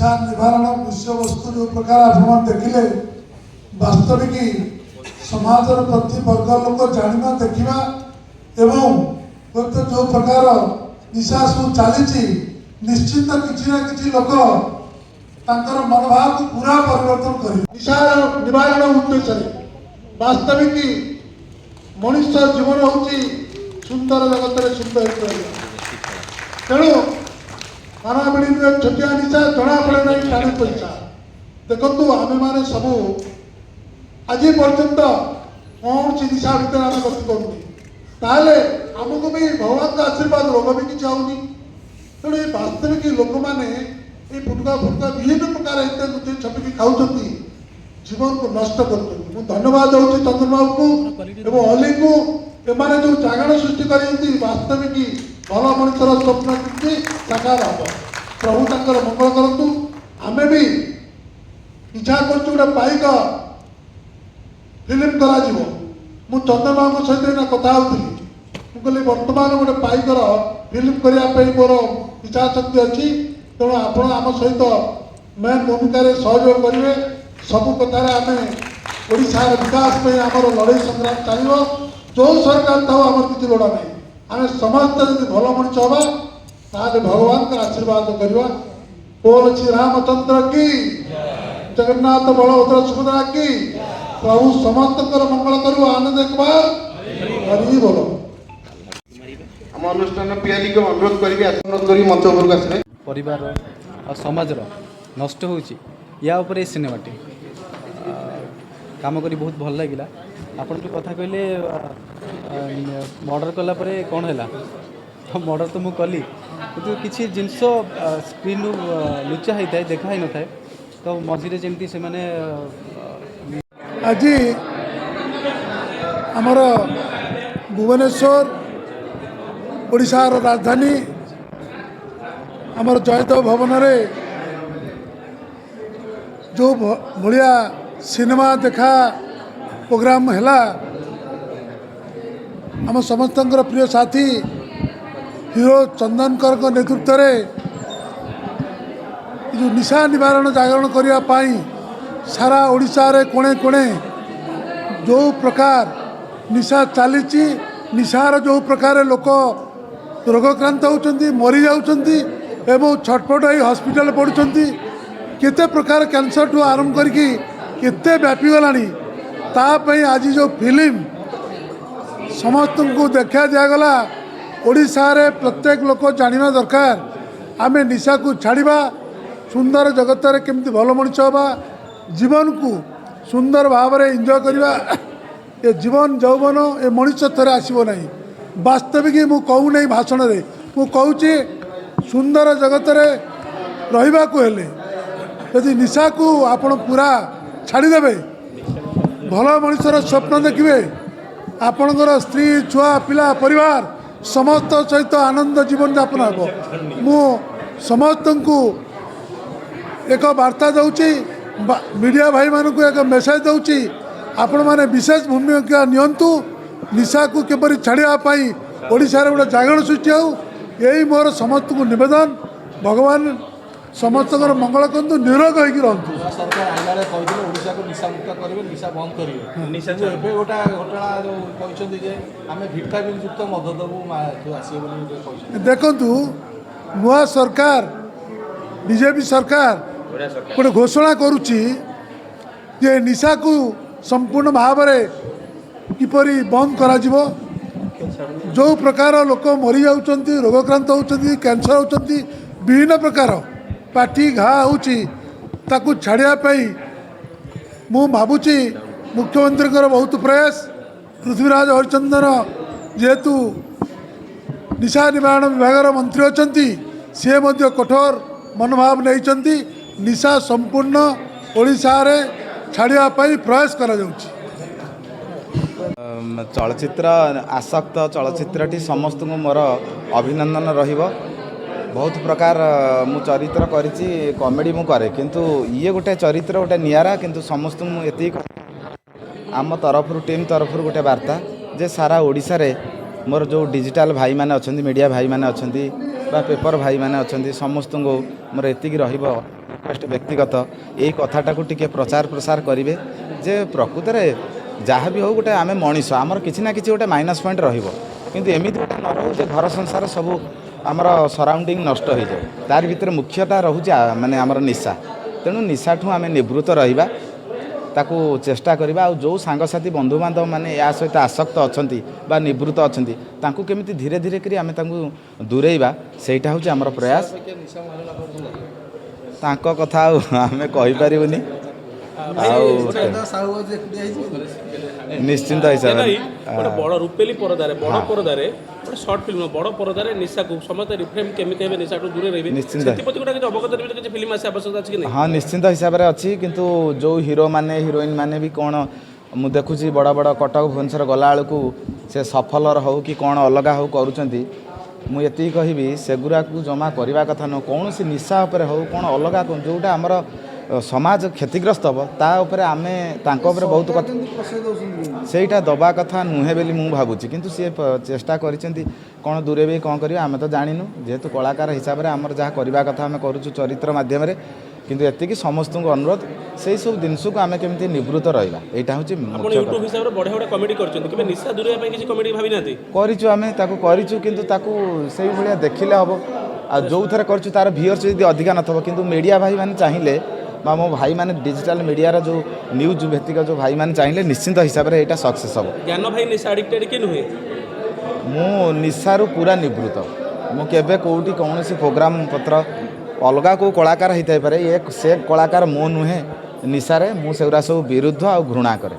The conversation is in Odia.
ନିଶା ନିବାରଣ ବିଷୟବସ୍ତୁ ଯେଉଁ ପ୍ରକାର ଆପଣମାନେ ଦେଖିଲେ, ବାସ୍ତବିକ ସମାଜର ପ୍ରତି ବର୍ଗ ଲୋକ ଜାଣିବା, ଦେଖିବା ଏବଂ ହୁଏତ ଯେଉଁ ପ୍ରକାର ନିଶା ସବୁ ଚାଲିଛି, ନିଶ୍ଚିତ କିଛି ନା କିଛି ଲୋକ ତାଙ୍କର ମନୋଭାବକୁ ପୁରା ପରିବର୍ତ୍ତନ କରିବେ। ନିଶାର ନିବାରଣ ଉଦ୍ଦେଶ୍ୟରେ ବାସ୍ତବିକ ମଣିଷ ଜୀବନ ହେଉଛି ସୁନ୍ଦର ଜଗତରେ ସୁନ୍ଦର ହେଇକି ରହିବା। ତେଣୁ ପାନ ବିଡ଼ି ନୁହେଁ ଛୋଟିଆ ନିଶା, ଜଣା ପଡ଼େ ନାହିଁ, ଟାଣେ ପଇସା। ଦେଖନ୍ତୁ, ଆମେମାନେ ସବୁ ଆଜି ପର୍ଯ୍ୟନ୍ତ କୌଣସି ନିଶା ଭିତରେ ଆମେ ଗତି କରୁନି। ତାହେଲେ ଆମକୁ ବି ଭଗବାନଙ୍କ ଆଶୀର୍ବାଦ ରୋଗ ବି କିଛି ହଉନି। ତେଣୁ ଏ ବାସ୍ତବିକ ଲୋକମାନେ ଏଇ ଫୁଟକା ଫୁଟକା ବିଭିନ୍ନ ପ୍ରକାର ଏତେ ଲୁଚେଇ ଛପିକି ଖାଉଛନ୍ତି, ଜୀବନକୁ ନଷ୍ଟ କରୁଛନ୍ତି। ମୁଁ ଧନ୍ୟବାଦ ଦେଉଛି ଚନ୍ଦ୍ରବାବୁକୁ ଏବଂ ଅଲିକୁ। ଏମାନେ ଯେଉଁ ଜାଗରଣ ସୃଷ୍ଟି କରିଛନ୍ତି, ବାସ୍ତବିକ ଭଲ ମଣିଷର ସ୍ୱପ୍ନ କେମିତି ସାକାର ହବ, ପ୍ରଭୁ ତାଙ୍କର ମଙ୍ଗଳ କରନ୍ତୁ। ଆମେ ବି ଇଚ୍ଛା କରୁଛୁ ଗୋଟେ ପାଇକ ଫିଲ୍ମ କରାଯିବ। ମୁଁ ଚନ୍ଦ୍ରବାବୁଙ୍କ ସହିତ ଏଇନା କଥା ହେଉଥିଲି। ମୁଁ କହିଲି, ବର୍ତ୍ତମାନ ଗୋଟେ ପାଇକର ଫିଲ୍ମ କରିବା ପାଇଁ ମୋର ଇଚ୍ଛା ଶକ୍ତି ଅଛି। ତେଣୁ ଆପଣ ଆମ ସହିତ ମେନ୍ ଭୂମିକାରେ ସହଯୋଗ କରିବେ। ସବୁ କଥାରେ ଆମେ ଓଡ଼ିଶାର ବିକାଶ ପାଇଁ ଆମର ଲଢ଼େଇ ସଂଗ୍ରାମ ଚାଲିବ। ଯେଉଁ ସରକାର ଥାଉ, ଆମର କିଛି ଲୋଡ଼ା ନାହିଁ। ଆମେ ସମସ୍ତେ ଯଦି ଭଲ ମଣିଷ ହେବା, ତାହେଲେ ଭଗବାନଙ୍କର ଆଶୀର୍ବାଦ କରିବା। बोल श्री रामचंद्र की, ଜଗନ୍ନାଥ ବଳଭଦ୍ର ସୁଭଦ୍ରା କି। ପ୍ରଭୁ ସମସ୍ତଙ୍କର ମଙ୍ଗଳ କରୁ। ଆନନ୍ଦ କୁମାର ହରି ବୋଲ। ଆମ ଅନୁଷ୍ଠାନ ପିଆଲିକୁ ଅନୁରୋଧ କରିବି, ଅନୁରୋଧ କରିବି, ମଞ୍ଚ ଉପରକୁ ଆସିବେ। ପରିବାର ଆଉ ସମାଜର ନଷ୍ଟ ହେଉଛି, ୟା ଉପରେ ଏ ସିନେମାଟି କାମ କରି ବହୁତ ଭଲ ଲାଗିଲା। ଆପଣ ଯେଉଁ କଥା କହିଲେ, ମର୍ଡ଼ର କଲା ପରେ କ'ଣ ହେଲା, ତ ମର୍ଡ଼ର ତ ମୁଁ କଲି, କିନ୍ତୁ କିଛି ଜିନିଷ ସ୍କ୍ରିନ୍ରୁ ଲୁଚା ହେଇଥାଏ, ଦେଖା ହେଇନଥାଏ। ତ ମଝିରେ ଯେମିତି ସେମାନେ ଆଜି ଆମର ଭୁବନେଶ୍ୱର, ଓଡ଼ିଶାର ରାଜଧାନୀ, ଆମର ଜୟଦେବ ଭବନରେ ଯେଉଁ ଭଳିଆ ସିନେମା ଦେଖା ପ୍ରୋଗ୍ରାମ ହେଲା, ଆମ ସମସ୍ତଙ୍କର ପ୍ରିୟ ସାଥୀ ହିରୋ ଚନ୍ଦନକରଙ୍କ ନେତୃତ୍ୱରେ ଏ ଯେଉଁ ନିଶା ନିବାରଣ ଜାଗରଣ କରିବା ପାଇଁ ସାରା ଓଡ଼ିଶାରେ କୋଣେ କୋଣେ ଯେଉଁ ପ୍ରକାର ନିଶା ଚାଲିଛି, ନିଶାର ଯେଉଁ ପ୍ରକାର ଲୋକ ରୋଗାକ୍ରାନ୍ତ ହେଉଛନ୍ତି, ମରିଯାଉଛନ୍ତି ଏବଂ ଛଟପଟ ହେଇ ହସ୍ପିଟାଲ ପଡ଼ୁଛନ୍ତି, କେତେ ପ୍ରକାର କ୍ୟାନ୍ସରଠୁ ଆରମ୍ଭ କରିକି କେତେ ବ୍ୟାପିଗଲାଣି, ତା ପାଇଁ ଆଜି ଯେଉଁ ଫିଲ୍ମ ସମସ୍ତଙ୍କୁ ଦେଖା ଦିଆଗଲା, ଓଡ଼ିଶାରେ ପ୍ରତ୍ୟେକ ଲୋକ ଜାଣିବା ଦରକାର, ଆମେ ନିଶାକୁ ଛାଡ଼ିବା, ସୁନ୍ଦର ଜଗତରେ କେମିତି ଭଲ ମଣିଷ ହେବା, ଜୀବନକୁ ସୁନ୍ଦର ଭାବରେ ଏନ୍ଜୟ କରିବା। ଏ ଜୀବନ ଯୌବନ ଏ ମଣିଷ ଥରେ ଆସିବ ନାହିଁ। ବାସ୍ତବିକ ମୁଁ କହୁନାହିଁ ଭାଷଣରେ, ମୁଁ କହୁଛି, ସୁନ୍ଦର ଜଗତରେ ରହିବାକୁ ହେଲେ ଯଦି ନିଶାକୁ ଆପଣ ପୁରା ଛାଡ଼ିଦେବେ, ଭଲ ମଣିଷର ସ୍ୱପ୍ନ ଦେଖିବେ, ଆପଣଙ୍କର ସ୍ତ୍ରୀ, ଛୁଆ, ପିଲା, ପରିବାର ସମସ୍ତ ସହିତ ଆନନ୍ଦ ଜୀବନଯାପନ ହେବ। ମୁଁ ସମସ୍ତଙ୍କୁ ଏକ ବାର୍ତ୍ତା ଦେଉଛି, ମିଡ଼ିଆ ଭାଇମାନଙ୍କୁ ଏକ ମେସେଜ ଦେଉଛି, ଆପଣମାନେ ବିଶେଷ ଭୂମିକା ନିଅନ୍ତୁ। ନିଶାକୁ କିପରି ଛାଡ଼ିବା ପାଇଁ ଓଡ଼ିଶାରେ ଗୋଟେ ଜାଗରଣ ସୃଷ୍ଟି ହେଉ, ଏଇ ମୋର ସମସ୍ତଙ୍କୁ ନିବେଦନ। ଭଗବାନ ସମସ୍ତଙ୍କର ମଙ୍ଗଳ କରନ୍ତୁ, ନିରୋଗ ହେଇକି ରହନ୍ତୁ। ନୂଆ ସରକାର ଆଇଲା ବେଳେ କହିଥିଲେ ଓଡ଼ିଶାକୁ ନିଶାମୁକ୍ତ କରିବେ, ନିଶା ବନ୍ଦ କରିବେ। କିନ୍ତୁ ଏବେ ଗୋଟେ ଘଟଣା ଯେଉଁ କହିଛନ୍ତି ଯେ ଆମେ ଭିଟାମିନ୍ ଯୁକ୍ତ ମଦ ଦେବୁ, ଆସିବେ ବୋଲି ଗୋଟେ କହିଛନ୍ତି। ଦେଖନ୍ତୁ, ନୂଆ ସରକାର, ବିଜେପି ସରକାର ଗୋଟେ ଘୋଷଣା କରୁଛି ଯେ ନିଶାକୁ ସମ୍ପୂର୍ଣ୍ଣ ଭାବରେ କିପରି ବନ୍ଦ କରାଯିବ। ଯେଉଁ ପ୍ରକାର ଲୋକ ମରିଯାଉଛନ୍ତି, ରୋଗାକ୍ରାନ୍ତ ହେଉଛନ୍ତି, କ୍ୟାନ୍ସର ହେଉଛନ୍ତି, ବିଭିନ୍ନ ପ୍ରକାର ପାଟି ଘା ହେଉଛି, ତାକୁ ଛାଡ଼ିବା ପାଇଁ ମୁଁ ଭାବୁଛି ମୁଖ୍ୟମନ୍ତ୍ରୀଙ୍କର ବହୁତ ପ୍ରୟାସ। ପୃଥ୍ୱୀରାଜ ହରିଚନ୍ଦନ ଯେହେତୁ ନିଶା ନିବାରଣ ବିଭାଗର ମନ୍ତ୍ରୀ ଅଛନ୍ତି, ସିଏ ମଧ୍ୟ କଠୋର ମନୋଭାବ ନେଇଛନ୍ତି। ନିଶା ସମ୍ପୂର୍ଣ୍ଣ ଓଡ଼ିଶାରେ ଛାଡ଼ିବା ପାଇଁ ପ୍ରୟାସ କରାଯାଉଛି। ଚଳଚ୍ଚିତ୍ର ଆସକ୍ତ ଚଳଚ୍ଚିତ୍ରଟି, ସମସ୍ତଙ୍କୁ ମୋର ଅଭିନନ୍ଦନ ରହିବ। ବହୁତ ପ୍ରକାର ମୁଁ ଚରିତ୍ର କରିଛି, କମେଡ଼ି ମୁଁ କରେ, କିନ୍ତୁ ଇଏ ଗୋଟେ ଚରିତ୍ର ଗୋଟେ ନିଆରା। କିନ୍ତୁ ସମସ୍ତଙ୍କୁ ମୁଁ ଏତିକି ଆମ ତରଫରୁ, ଟିମ୍ ତରଫରୁ ଗୋଟେ ବାର୍ତ୍ତା ଯେ ସାରା ଓଡ଼ିଶାରେ ମୋର ଯେଉଁ ଡିଜିଟାଲ ଭାଇମାନେ ଅଛନ୍ତି, ମିଡ଼ିଆ ଭାଇମାନେ ଅଛନ୍ତି ବା ପେପର ଭାଇମାନେ ଅଛନ୍ତି, ସମସ୍ତଙ୍କୁ ମୋର ଏତିକି ରହିବ। ରିକ୍ୱେଷ୍ଟ ବ୍ୟକ୍ତିଗତ, ଏଇ କଥାଟାକୁ ଟିକେ ପ୍ରଚାର ପ୍ରସାର କରିବେ ଯେ ପ୍ରକୃତରେ ଯାହା ବି ହେଉ ଗୋଟେ ଆମେ ମଣିଷ, ଆମର କିଛି ନା କିଛି ଗୋଟେ ମାଇନସ୍ ପଏଣ୍ଟ ରହିବ, କିନ୍ତୁ ଏମିତି ଗୋଟେ ନ ରହୁ ଯେ ଘର ସଂସାର ସବୁ ଆମର ସରାଉଣ୍ଡିଂ ନଷ୍ଟ ହୋଇଯାଏ। ତାରି ଭିତରେ ମୁଖ୍ୟତଃ ରହୁଛି ମାନେ ଆମର ନିଶା। ତେଣୁ ନିଶାଠୁ ଆମେ ନିବୃତ୍ତ ରହିବା, ତାକୁ ଚେଷ୍ଟା କରିବା। ଆଉ ଯେଉଁ ସାଙ୍ଗସାଥି ବନ୍ଧୁବାନ୍ଧବ ମାନେ ୟା ସହିତ ଆସକ୍ତ ଅଛନ୍ତି ବା ନିବୃତ୍ତ ଅଛନ୍ତି, ତାଙ୍କୁ କେମିତି ଧୀରେ ଧୀରେ କରି ଆମେ ତାଙ୍କୁ ଦୂରେଇବା, ସେଇଟା ହେଉଛି ଆମର ପ୍ରୟାସ। ତାଙ୍କ କଥା ଆଉ ଆମେ କହିପାରିବୁନି। ଆଉ ସାହୁ ଆଜି ଏକୁଟିଆ ହେଇଯିବେ। ନିଶ୍ଚିନ୍ତ ହିସାବରେ ଭାଇ, ଗୋଟେ ବଡ଼ ରୂପେଲି ପରଦାରେ, ବଡ଼ ପରଦାରେ, ଗୋଟେ ସର୍ଟ ଫିଲ୍ମ, ବଡ଼ ପରଦାରେ ନିଶାକୁ ସମସ୍ତେ ରିଫ୍ରେମ୍ କେମିତି ହେବେ, ନିଶାଠୁ ଦୂରେ ରହିବେ, ନିଶ୍ଚିନ୍ତ। ସେଥିପ୍ରତି ଗୋଟେ କିଛି ଅବଗତ ନିମିତ୍ତ କିଛି ଫିଲ୍ମ ଆସିବା ଆବଶ୍ୟକତା ଅଛି କି ନାହିଁ? ହଁ, ନିଶ୍ଚିନ୍ତ ହିସାବରେ ଅଛି। କିନ୍ତୁ ଯେଉଁ ହିରୋମାନେ ହିରୋଇନ୍ ମାନେ ବି କ'ଣ ମୁଁ ଦେଖୁଛି, ବଡ଼ ବଡ଼ କଟକ ଭୁବନେଶ୍ୱର ଗଲାବେଳକୁ ସେ ସଫଲର ହେଉ କି କ'ଣ ଅଲଗା ହେଉ କରୁଛନ୍ତି। ମୁଁ ଏତିକି କହିବି, ସେଗୁଡ଼ାକୁ ଜମା କରିବା କଥା ନୁହଁ। କୌଣସି ନିଶା ଉପରେ ହେଉ, କ'ଣ ଅଲଗା କ'ଣ ଯେଉଁଟା ଆମର ସମାଜ କ୍ଷତିଗ୍ରସ୍ତ ହେବ, ତା ଉପରେ ଆମେ ତାଙ୍କ ଉପରେ ବହୁତ କଥା କେମିତି ପ୍ରଶ୍ରୟ ଦେଉଛନ୍ତି? ସେଇଟା ଦେବା କଥା ନୁହେଁ ବୋଲି ମୁଁ ଭାବୁଛି। କିନ୍ତୁ ସିଏ ଚେଷ୍ଟା କରିଛନ୍ତି କ'ଣ ଦୂରେଇବେ, କ'ଣ କରିବେ ଆମେ ତ ଜାଣିନୁ। ଯେହେତୁ କଳାକାର ହିସାବରେ ଆମର ଯାହା କରିବା କଥା ଆମେ କରୁଛୁ ଚରିତ୍ର ମାଧ୍ୟମରେ। କିନ୍ତୁ ଏତିକି ସମସ୍ତଙ୍କୁ ଅନୁରୋଧ, ସେଇ ସବୁ ଜିନିଷକୁ ଆମେ କେମିତି ନିବୃତ୍ତ ରହିବା, ଏଇଟା ହେଉଛି ଆପଣ ମୁଖ୍ୟ ୟୁଟ୍ୟୁବ କଥା। ହିସାବରେ ବଢ଼ିଆ ଗୋଟେ କମେଡି କରିଛନ୍ତି। କେବେ ନିଶା ଦୂରେଇବା ପାଇଁ କିଛି କମେଡି ଭାବିନାହାନ୍ତି? କରିଛୁ, ଆମେ ତାକୁ କରିଛୁ, କିନ୍ତୁ ତାକୁ ସେଇଭଳିଆ ଦେଖିଲେ ହେବ। ଆଉ ଯେଉଁଥିରେ କରିଛୁ ତାର ଭିୟର୍ସ ଯଦି ଅଧିକା ନଥିବ, କିନ୍ତୁ ମିଡ଼ିଆ ଭାଇମାନେ ଚାହିଁଲେ ବା ମୋ ଭାଇମାନେ ଡିଜିଟାଲ ମିଡ଼ିଆର ଯେଉଁ ନ୍ୟୁଜ୍ ଭିତ୍ତିକ ଯେଉଁ ଭାଇମାନେ ଚାହିଁଲେ, ନିଶ୍ଚିନ୍ତ ହିସାବରେ ଏଇଟା ସକ୍ସେସ୍ ହେବ। ଜ୍ଞାନ ଭାଇ ନିଶା ଆଡିକ୍ଟେଡ୍ କି ନୁହେଁ? ମୁଁ ନିଶାରୁ ପୁରା ନିବୃତ୍ତ। ମୁଁ କେବେ କେଉଁଠି କୌଣସି ପ୍ରୋଗ୍ରାମ ପତ୍ର, ଅଲଗା କେଉଁ କଳାକାର ହେଇଥାଇପାରେ, ଏ ସେ କଳାକାର ମୁଁ ନୁହେଁ। ନିଶାରେ ମୁଁ ସେଗୁଡ଼ା ସବୁ ବିରୁଦ୍ଧ ଆଉ ଘୃଣା କରେ।